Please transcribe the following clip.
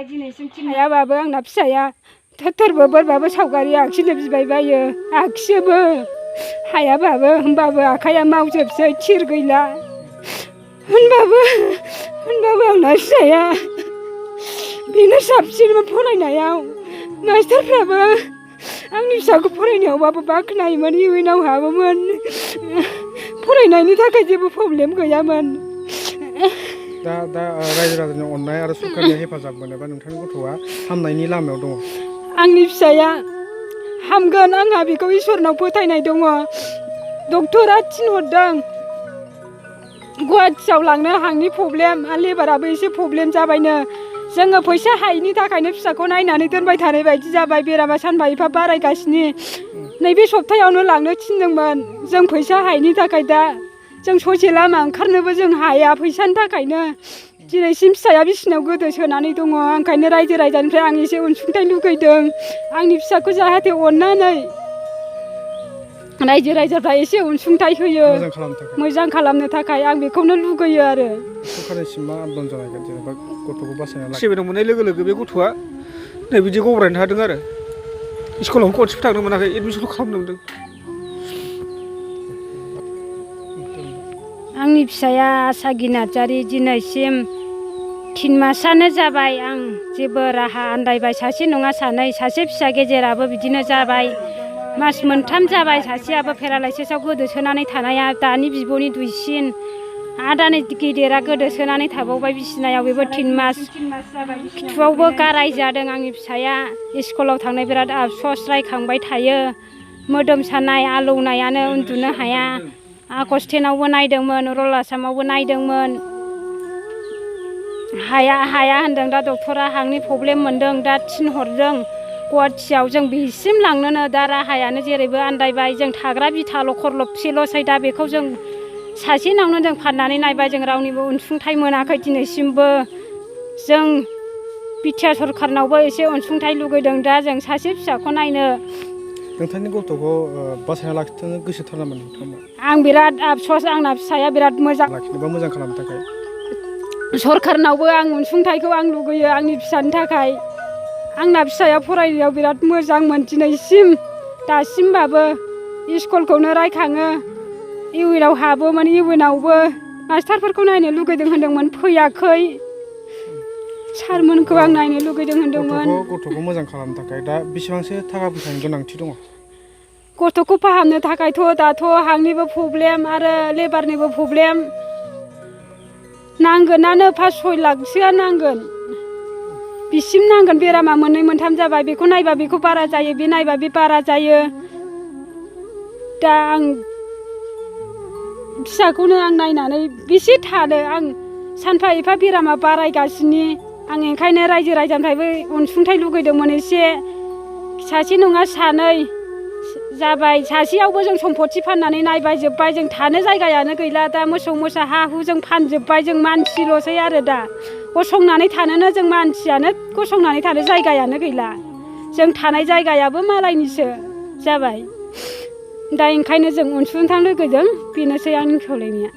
हायाबाबो आंना फिसाया थोरबो बोरबाबो सावगारि आखिनो बिबाय बायो आखियोबो हायाबाबो होमबाबो आखाइया मावजोबसै थिर गैला होनबाबो आंना फिसाया बेनो साबसिनमोन फरायनायाव मास्टारफ्राबो आंनि फिसाखौ फरायनायावबाबो बाख्नायोमोन इउएनआव हाबोमोन फरायनायनि थाखाय जेबो प्रब्लेम गैयामोन। दा रायजो राजानि अननाय आरो सरकारनि हेफाजाब मोनोबा नोंथांनि गथ'आ हामनायनि लामायाव दङ। आंनि फिसाया हामगोन आंहा बेखौ इसोरनाव फोथायनाय दङ। डक्टरा थिनहरदों गुवाहाटियाव लांनो हांनि प्रब्लेम आरो लेबाराबो एसे प्रब्लेम जाबायनो जोङो फैसा हायैनि थाखायनो फिसाखौ नायनानै दोनबाय थानाय बायदि जाबाय बेरामा सानफा एफा बारायगासिनो नैबे सप्तायावनो लांनो थिनदोंमोन जों फैसा हायैनि थाखाय दा जों ससे लामा ओंखारनोबो जों हाया फैसानि थाखायनो दिनैसिम फिसाया बिसिनायाव गोदोसोनानै दङ ओंखायनो रायजो राजानिफ्राय आं एसे अनसुंथाइ लुगैदों आंनि फिसाखौ जाहाथे अननानै रायजो राजाफ्रा एसे अनसुंथाइ होयो मोजां खालामनो थाखाय आं बेखौनो लुगैयो आरो सरकारनिसिम मा आन्दोलन जानायगोन जेनेबा गथ'खौ बासायना सेभेनाव मोननाय लोगो लोगो बे गथ'आ नै बिदि गब्रायनो हादों आरो स्कुलाव खनसेबो थांनो मोनाखै एडमिसन खालामनो मोनदों। आंनि फिसाया आसागि नार्जारि दिनैसिम 3 मासानो जाबाय आं जेबो राहा आन्दायबाय सासे नङा सानै सासे फिसा गेजेराबो बिदिनो जाबाय मास मोनथाम जाबाय सासेयाबो पेरालाइसिसआव गोदोसोनानै थानाया दानि बिब'नि दुइसिन आदानि गिदिरा गोदोसोनानै थाबावबाय बिसिनायाव बेबो 3 मास खिथुआवबो गाराय जादों आंनि फिसाया स्कुलाव थांनो बिराद आफस'स रायखांबाय थायो मोदोम सानाय आलौनायानो उन्दुनो हाया आगस्टेनावबो नायदोंमोन रल आसामावबो नायदोंमोन हाया होनदों दा डक्टरा हांनि प्रब्लेम मोनदों दा थिनहरदों गुवाहाटियाव जों बेसिम लांनोनो दा राहायानो जेरैबो आन्दायबाय जों थाग्रा बिथा लखरलबसेल'सै दा बेखौ जों सासेनावनो जों फाननानै नायबाय जों रावनिबो अनसुंथाइ मोनाखै दिनैसिमबो जों बिटिआर सरकारनावबो एसे अनसुंथाइ लुगैदों दा जों सासे फिसाखौ नायनो नोंथांनि गथ'खौ बासायना लाखिनो गोसोथारनामोन नोंथांमोन आं बिराद आफस'स आंना फिसाया बिराद मोजां लाखिनोबा मोजां खालामनो थाखाय सरकारनावबो आं अनसुंथाइखौ आं लुगैयो आंनि फिसानि थाखाय आंना फिसाया फरायनायाव बिराद मोजांमोन दिनैसिम दासिमबाबो स्कुलखौनो रायखाङो इउएनआव हाबोमोन इउएनआवबो मास्टारफोरखौ नायनो लुगैदों होनदोंमोन फैयाखै सारमोनखौ आं नायनो लुगैदों होनदोंमोन। गथ'खौ मोजां खालामनो थाखाय दा बेसेबांसो थाखा फैसानि गोनांथि दङ? गथ'खौ फाहामनो थाखायथ' दाथ' हांनिबो प्रब्लेम आरो लेबारनिबो प्रब्लेम नांगोनानो 5-6 लाखसोआ नांगोन बिसिम नांगोन बेरामा 2-3 जाबाय बेखौ नायबा बेखौ बारा जायो बे नायबा बे बारा जायो दा आं फिसाखौनो आं नायनानै बेसे थानो आं सानफा एफा बेरामा बारायगासिनो आं ओंखायनो रायजो राजानिफ्रायबो अनसुंथाइ लुगैदोंमोन एसे सासे नङा सानै जाबाय सासेयावबो जों सम्पति फाननानै नायबाय जोब्बाय जों थानो जायगायानो गैला दा मोसौ मोसा हा हु जों फानजोब्बाय जों मानसिल'सै आरो दा गसंनानै थानोनो जों मानसियानो गसंनानै थानो जायगायानो गैला जों थानाय जायगायाबो मालायनिसो जाबाय दा ओंखायनो जों अनसुंथाइ लुगैदों बेनोसै आंनि खावलायनाया।